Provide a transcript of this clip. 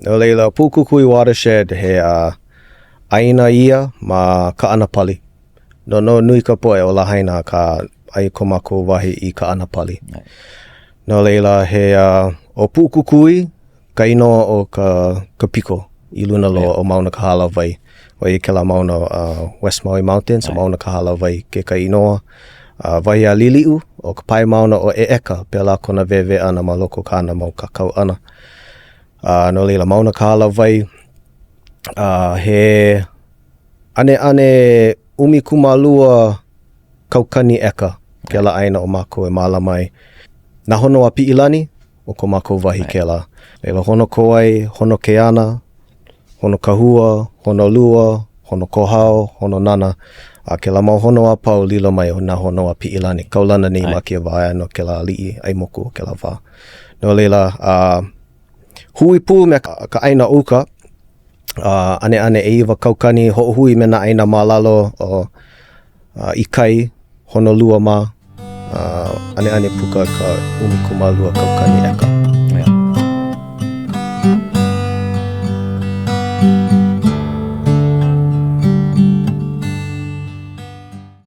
No laila, Puʻukukui Watershed, he uh, ʻāina ia ma Kaʻanapali. No, no, nui ka poʻe o Lahaina akā aia ko mākou wahi i Kaʻanapali. No laila, he uh, ʻo Puʻukukui ka inoa o ka, ka piko i luna loa o Mauna Kahālāwai. ʻO ia kēlā mauna uh, West Maui Mountains, o Mauna Kahālāwai kekahi inoa. Uh, wahi a Liliʻu, ʻo ka pae mauna o ʻEʻeka, pēlā kona wēwē ʻana ma loko o kāna mau kākau ʻana. Uh, no laila, Mauna Kahālāwai, uh, he ʻaneʻane 12 kaukani ʻeka kēlā ʻāina o mākou e mālama ai. Nā hono a Piʻilani, ʻo ko mākou wahi kēlā. Laila, Honokowai, Honokeana, Honokahua, Honolua, Honokōhao, Hononana, a kēlā mau hono a pau lilo mai ʻo nā hono a Piʻilani. Kaulana nei ma kēia wā no kēlā aliʻi ʻai moku o kēlā wā. No laila, a hui pū me ka ʻāina o uka, a ʻaneʻane ʻeiwa kaukani hoʻohui me nā ʻāina ma lalo o uh, i kai, Honolua mā, uh, ʻaneʻane puka ka 12 kaukani ʻeka.